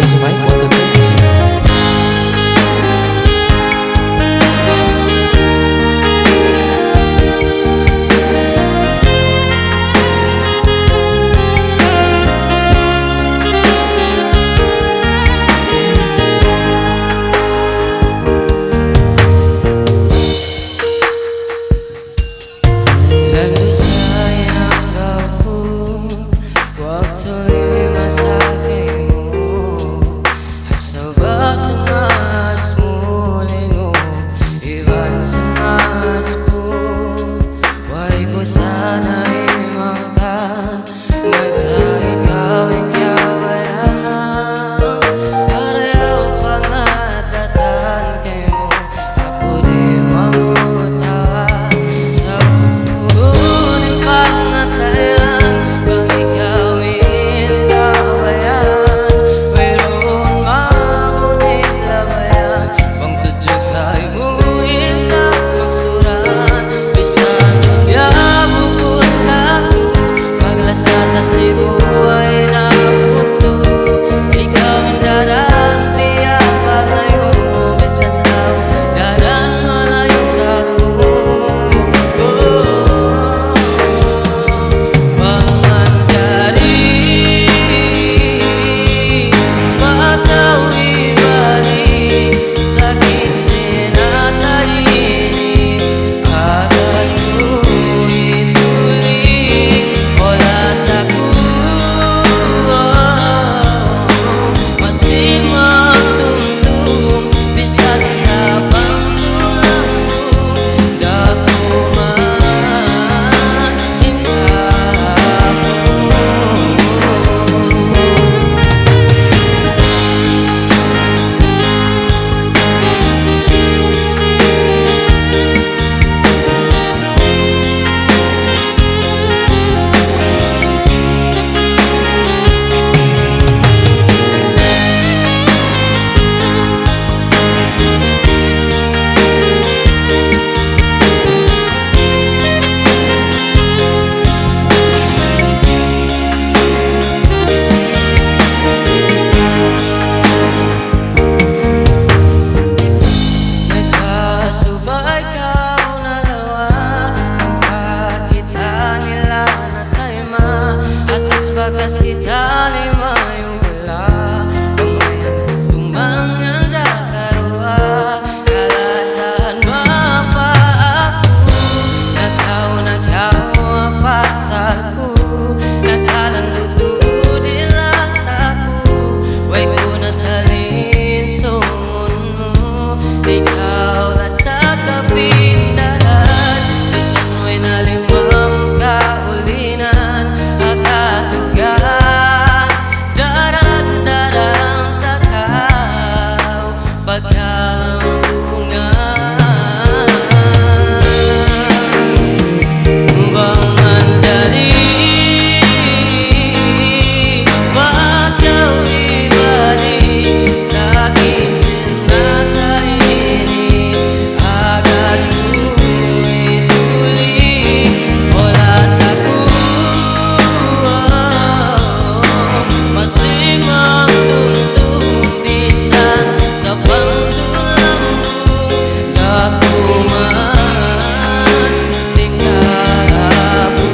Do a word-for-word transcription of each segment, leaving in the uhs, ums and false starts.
Smile, one, two, three. Landu' sayang aku, waktu ini masa kaymu. Hasaba sin mas mulingug iban sin mas ku, way ku sana imangkan. Mayta' ikaw in kabayaan, harayaw pangaddatan kaymu, aku di' mamutawat. Sa' unu in pangatayan, bang ikaw in kabayaan, wayruun mawn in labayan. Bang tudju kaymu in kamagsuran, bisan dunya bukun katu', paglasa ta sibu' way na buktu. Ikaw in daran tiyap palayu', bisan kaw daran malayu' kaku'. Oh. Bang manjari ba kaw hibalik, sakit sin ata ini, agad ku hitulik, oras aku masi magtumtum, bisan sa pangtulang mu. Mayta' subay kaw nalawa', ampa kita nila natayma', atas bakas kita limayu' la, pamayan sumangyan da karuwa. Kalasahan ba pa aku, nakaw-nakaw pasal ku, nakalandutud in lasa ku, way ku natalin sumun mu, ikaw na sa kapindahan, bisan way na limam kaulinan, ha katugan, daran-daran ta kaw pagkalambungan. Bang manjari ba kaw hibalik, sakit sin ata ini, agad ku hitulik, oras aku masi magtumtum, bisan sa pangtulang mu, da ku man tinggalan mu.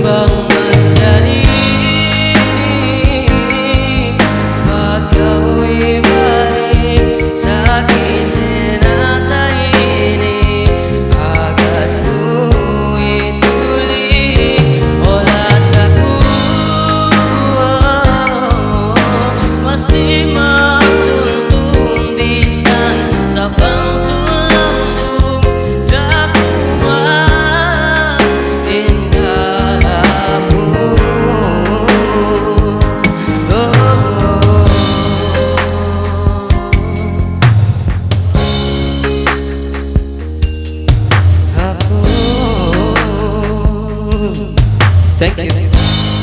Bang manjari ba kaw hibalik, sakit sin ata ini, agad ku hitulik, oras aku masi magtumtum, bisan sa pangtulang mu, da ku man tinggalan mu. Oh. Thank you.